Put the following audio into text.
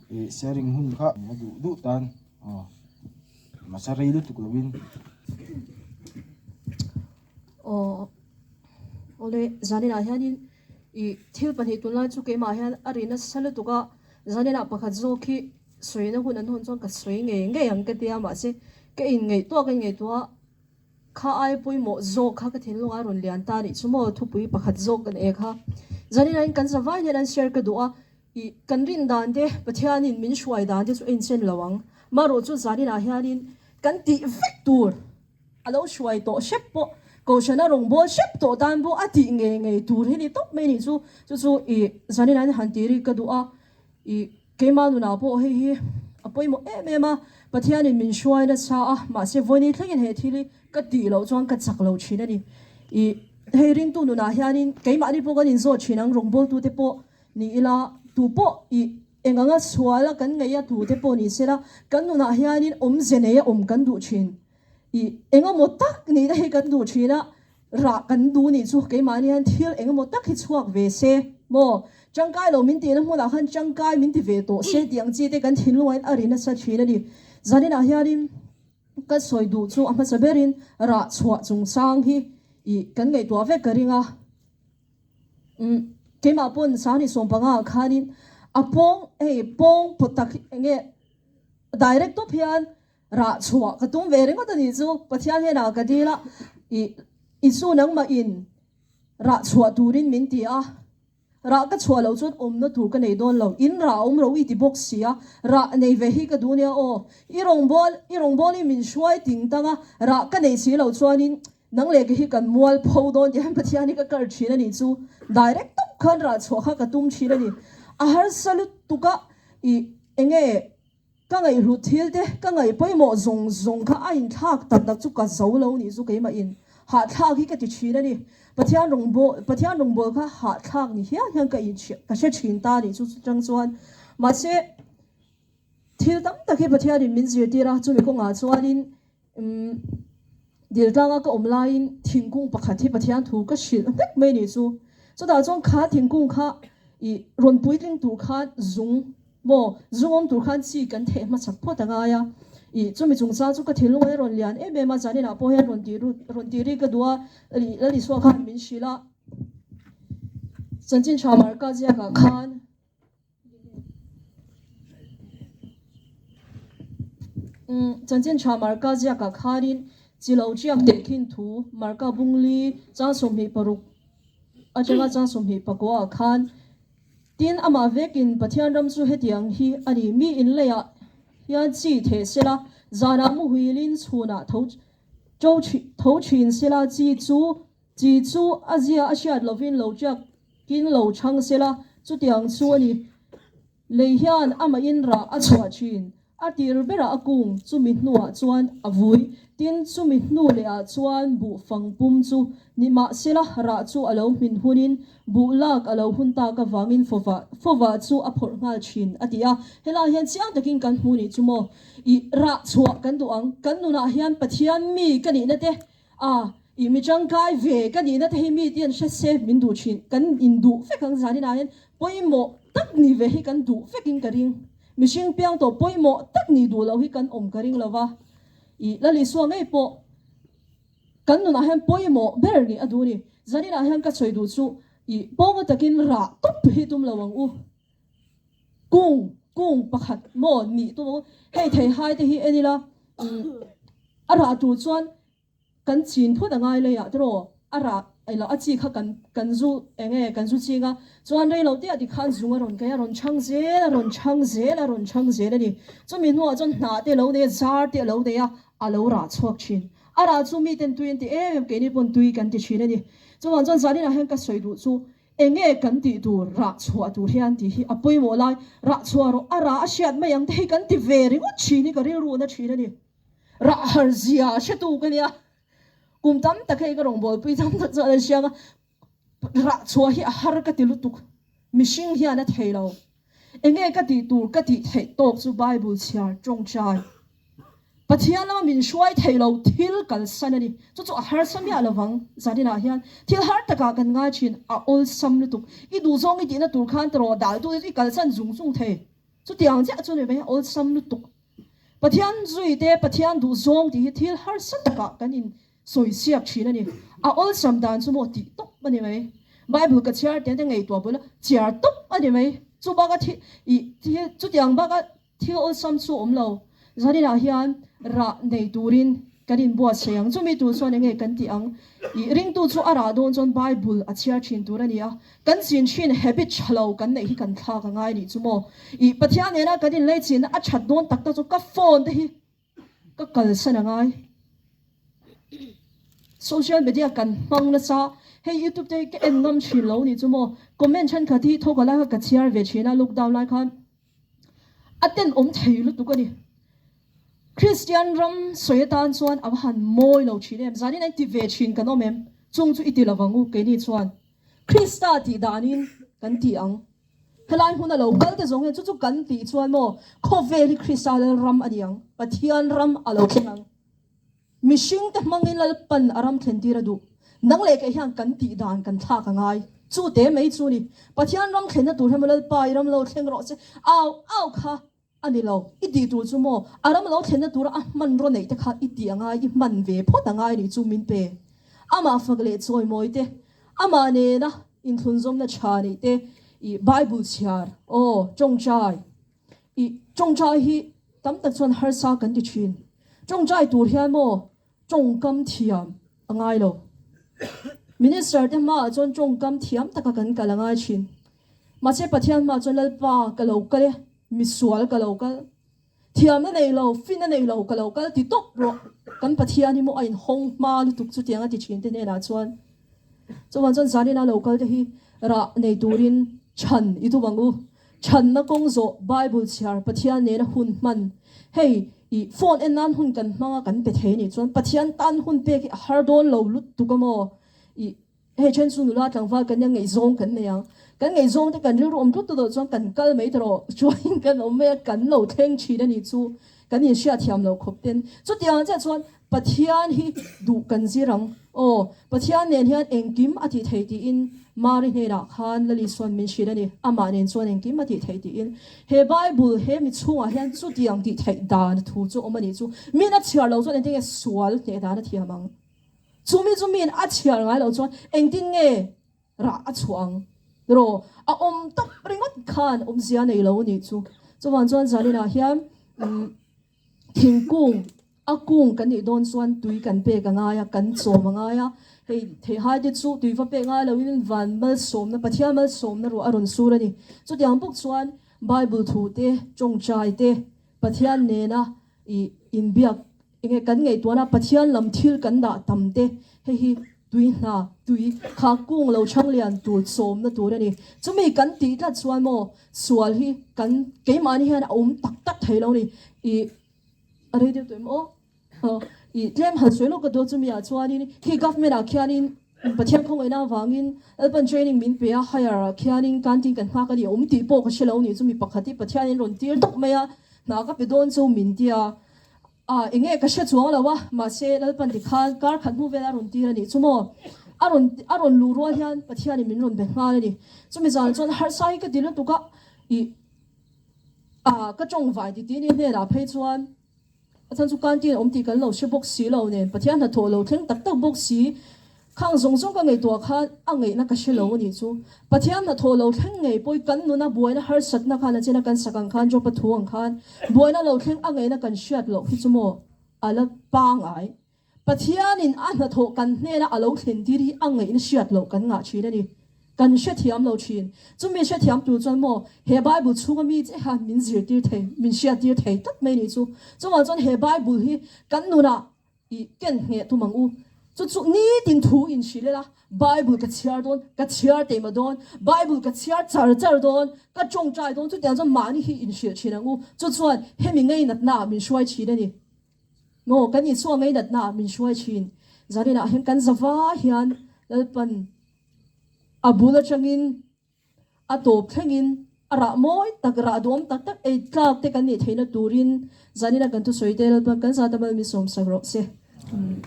I sharing hun kha a duh duh tan aw mahse rei lutuk lovin. Aw awle zaninah hianin i thil pahnih tunlai chu keimah hian a ri nasa lutuk a, zaninah pakhat zawk hi sawina hun an hawn chuan ka sawi ngei ngei ang ka tia mahse ka inngaihtuah ka inngaihtuah a. Kha ai pawimawh zawk kha ka thinlungah a rawn lian ta nih chu maw thupui pakhat zawk kan e kha. Zanin ah kan zavai hian an share ka duh a, ih kan rin dan te Pathianin min hruai dan te chu a inchen lo ang. Marawh chu zanin ah hianin kan tih vek tur a lo hruai tawh hrep pawh Kohhrana rawngbâwl hrep tawh tan pawh a tih ngei ngei tur hi ni tawp mai nih chu. Chu chu ih zanin ah hian han tih rik ka duh a. I keimah nunah pawh hei hi a pawimawh em em a, Pathianin min hruai nasa a, mahse vawiin thlengin he thil hi ka tih loh chuan ka chak lo thin a ni. I hei ringtu nunah hianin keimahni pawh kan inzawt thin ang, rawngbawltute pawh ni ila, tu pawh i eng anga suala kan ngaih a tute pawh ni sela, kan nunah hianin awmze nei a awm kan duh thin. I engemaw tak nihna hi kan duh thin a, Rah kan duh nih chu keimahni hian thil engemaw tak hi chhuak ve se maw? Tangkai lo min tihna hmunah khan tangkai min ti ve tawh se tih ang chi te kan thinlungah hian a ri nasa thin a ni. Zaninah hianin ka sawi duh chu a hmasa berin rah chhuah chungchang hi ih kan ngaihtuah vek ka ring a. Umm keimah pawn Sangni sawmpanga ah khanin a pawng hei pawng pawt tak hi enge direct tawp hian Rah chhuah ka tum ve ringawt a nih chu, Pathian hnenah ka dil a, ih Isu nangmah in rah chhuah turin min ti a, rah ka chhuah loh chuan awmna tur ka nei dawn lo, in rah a awm lo i ti bawk si a, rah nei ve hi ka duh nia aw, i rawngbâwl i rawngbâwl in min hruai ting tang a, rah ka nei si loh chuanin nang leh ka hi kan mual pho dawn tih hian Pathian hi ka kar thin a nih chu, direct tawp khan rah chhuah kha ka tum thin a ni, a harsa lutuk a, ih enge. Ka ngaihhlut thil te, ka ngaih pawimawh zawng zawng kha a inthlak tak tak chu ka zo lo nih chu keimah in hahthlak hi ka ti thin a ni. Pathian rawngbâwl, Pathian rawngbâwl kha hahthlak ni hial hian ka inhria, ka hre thin ta nih chu chutang chuan. Mahse, thil tam tak hi Pathianin min zirtir a, chumi kawngah chuanin Umm, Diltlanga ka awm laiin thingkung pakhat hi Pathian thu ka hrilh nghek mai nih chu. Chutah chuan kha thingkung kha i rawn puitling tur khan zung maw, zung awm tur khan chi kan theh hmachak phawt a ngai a. I chumi chungchang chu ka thinlung a rawn lian em em a, zaninah pawh hian rawn tih rawn tih ri ka duh a, Lal Isua khan min hrilh a. Chanchin tha Marka ziakah khan. Chanchin tha Marka ziakah khanin chi lo ṭiak teh khin thu Marka bungli chang 26 atanga chang 24 ah khan tin amah vekin Pathian ram chu hetiang hi a ni, mi inleiah hian chi theh sela, zanah muhilin chhunah tho tho ṭhin sela, chi chu chi chu a zia a hriat lovin lo ṭiak Kin lo chhang sela, chutiang chu a ni. Lei hian amahin rah a chhuah thin. A tir berah a kung, chumi hnuah chuan a vui. Tin, chumi hnu lehah chuan buh fang pum chu ni mah sela, rah chu a lo hmin hunin buh lak a lo hun tak avangin fawva fawva chu a phawrh nghal thin, a ti a. Helai hian chiang takin kan hmu nih chu maw? I rah chhuah kan duh ang. Kan nunah hian Pathian mi ka nihna te A, i mi tangkai ve ka nihna te hi mi te an hre se min duh thin, kan induh vek ang zaninah hian pawimawh tak ni ve hi kan duh vekin ka ring. Mihring piang tawh pawimawh tak nih duh loh hi kan awm ka ring lo va, i Lal Isua ngei pawh kan nunah hian pawimawh ber nih a duh a ni. Zaninah hian ka sawi duh chu i pawnga takin rah tawp hi tum lo ang u. Kung, kung pakhat maw nih tum ang u. Hei theihai te hi en ila, a rah tur chuan Kan chin phawt a ngai leiah tiraw a rah ilo a chi kha kan kan zu eng nge kan zu ching a chuan rei lo te ah tikhan zung a rawn kai a rawn chhang zel a rawn chhang zel a rawn chhang zel a ni chumi hnuah chuan hnah te a lo nei a zar te a lo nei a a lo rah chhuak thin a rah chu miten tui an ti em em keini pawn tui kan ti thin a ni chuvang chuan zaninah hian ka sawi duh chu eng nge kan tih tur rah chhuah tur hian tih hi a pawimawh lai rah chhuah rawh a rah a hriat mai ang te hi kan ti ve ringawt thin hi ka rilru na thin a ni. Rah har zia a hretu ka nia. Kum tam tak hei ka rawngbawlpui tam tak chuan an hriang a, rah chhuah hi a har ka ti lutuk. Mihring hian a thei lo. Enge ka tih tur ka tih theih tawk chu Bible chhiar tawngtai. Pathian lama min hruai thei lo thil kalsan a ni. Chu chu a harsa miah lovang zaninah hian thil har takah kan ngai thin a awlsam lutuk. I duhzawng i tihna tur khan tawrh daltu te chu i kalsan zung zung thei. Chutiang chiah chu ni mai awlsam lutuk. Pathian zui te, Pathian duh zawng tih hi thil harsa takah kan in sawi siak thin a ni. A awlsam dan chu maw tih tawp a ni mai. Bible ka chhiar tiang te ngaihtuah bula chhiar tawp a ni mai. Chu baka thil ih thil chutiang baka thil awlsam chu awm lo. Zaninah hian rah nei turin kan inbuatsaih ang. Chumi tur chuan enge kan tih ang? Ih ringtu chu a rah dawn chuan Bible a chhiar thin tur a ni a. Kan chin thin habit tha lo kan neih hi kan thlak a ngai nih chu maw? Ih Pathian nena kan inlei chinna a that dawn tak tak chu ka phone te hi ka kalsan a ngai. Social media kan hmang nasa, hei youtube te hi ka en ngam thin lo nih chu maw? Comment thenkhat hi thawk a lai kha ka chhiar ve thin a lockdown lai khan. A tenawm thei lutuk a ni. Kristian ram sawi atan chuan a va han mawi lo thin em? Zanin an ti ve thin kan awm em? Chung chu i ti lovang u keini chuan. Krista tih danin kan ti ang. Helai hmun a lo kal te zawng hian chu chu kan tih chuan maw khawvel hi Krista Lalram a ni ang, Pathian ram a lo thleng ang. Mihring te hmangin Lalpan a ram thlen tir a duh. Nang leh kei hian kan tih dan kan thlak a ngai. Chu te mai chu ni. Pathian ram thlenna tur hian maw Lalpa i ram lo thleng rawh che. Au au kha a ni lo. I tih tur chu maw a ram lo thlenna tura a hmanraw neih te kha i tih a ngai, i hman ve phawt a ngai nih chu min pe. Amah fak leh chawimawi te, amah nena inthlunzawmna tha neih te, i Bible chhiar, aw, tawngtai. I tawngtai hi tam tak chuan harsa kan ti thin. Tawngtai tur hian maw tawngkam thiam a ngai lo. Minister te hmaah chuan tawngkam thiam taka kan kal a ngai thin. Mahse Pathian hmaah chuan Lalpa ka lo kal e, misual ka lo kal, thiamna nei lo, finna nei lo ka lo kal ti tawp rawh. Kan Pathian hi maw a inhawng hma lutuk chutiang a ti thin te hnenah chuan. Chuvang chuan zanina lo kal te hi rah nei turin chhan i tum ang u. Chhanna kawng zawh, Bible chhiar, Pathian nena hun hman. Hei, i phone en nan hun kan hmang a kan pe thei nih chuan Pathian tan hun pek hi a har dawn lo lutuk a maw? I, hei then chu nula tlangval kan nia ngaihzawng kan nei ang. Kan ngaihzawng te kan rilru awm tlut tawh chuan kan kal mai ta rawh. Chuanin kan awm mai a, kan lo thleng thin a nih chu. Kan inhriat thiam lo khawp ten. Chutiang chiah chuan Pathian hi duh kan zir ang. Aw, Pathian nen hian engkim a tih theih tiin Mari hnenah khan Lali chuan min hrilh a ni. Amah nen chuan engkim a tih theih tiin. He Bible he mi chhungah hian chutiang tih theih dan thu chu awm a nih chu. Min a chhiar lo chuan engtin nge sual hneh dan a thiam ang? Chumi chu min a chhiar ngai lo chuan engtin nge rah a chhuah ang rawh a awm tawp ringawt khan awmzia nei lo nih chu. Chuvang chuan zaninah hian thingkung a kung kan nih dawn chuan tui kan pek a ngai a, kan chawm a ngai a. Hei theihai te chu tui va pek ngai loin van malsawmna, Pathian malsawmna ruah a rawn sur a ni. Chutiang bawk chuan Bible thu te, tawngtai te, Pathian nena ih inbiak Enge kan ngaihtuahna Pathian lam thil kan dah tam te, hei hi tui hna, tui kha kung lo chhang lian tur chawmna tur a ni. Chumi kan tih tlat chuan maw sual hi kan keimahni hian a awm tak tak thei lo ni. Ih a rei deuh tawh em aw? Ih tlem han sawi lawk ka duh chumi ah chuanin khi government ah khianin Pathian khawngaihna avangin Lalpan training min pe a, higher ah khianin canteen kan nghak a ni, awm tih pawh ka hre lo ni. Chumi pakhat hi Pathianin rawn tir tawp mai a, hna ka pe dawn chu min tia. A, enge ka hre chuang lo a, mahse Lalpan ti khan kar khat hnu vel a rawn tir a nih chu maw? A rawn a rawn luh rual hian Pathianin min rawn be nghal a ni. Chumi zan chuan harsa hi ka ti lutuk a, ih a ka tawng vai ti tih ni hnenah phei chuan a chhan chu canteen awm tih kan lo hre bawk si lo nen Pathian hnathawh lo thleng tak tak bawk si. Khang zawng zawng ka ngaihtuah khan a ngaihna ka hre lo a nih chu. Pathian hnathawh lo thleng ngei pawh i kan nuna buaina harsatna khan a chena kan sak ang khan Job-a thu ang khan buaina lo thleng a ngaihna kan hriat loh hi chu maw a la pangai. Pathianin a hnathawh kan hnena a lo thlen tir hi a ngaihna hriat loh kan ngah thin a ni. Kan hrethiam lo thin. Chumi hrethiam tur chuan maw he Bible chhunga mi che khan min zirtir thei, min hriattir thei tlat mai a nih chu. Chuvang chuan he Bible hi kan nunah I ken ngheh tum ang u. Chu chu nitin thu in hrilh ila, Bible ka chhiar dawn, ka chhiar teima dawn, Bible ka chhiar char char dawn, ka tawngtai dawn, chutiang chuan mahni hi in hrilh thin ang u. Chu chuan hemi ngeinatna ah min hruai thin a ni. Maw, kan Isua ngeinatna ah min hruai thin. Zaninah hian kan zava hian Lalpan a bul atangin A tawp thlengin a rah mawi tak, rah duam tak tak ei tlak te kan nih theihna turin zanina kan thusawi te Lalpan kan zata mal min sawmsak rawh se. Amen.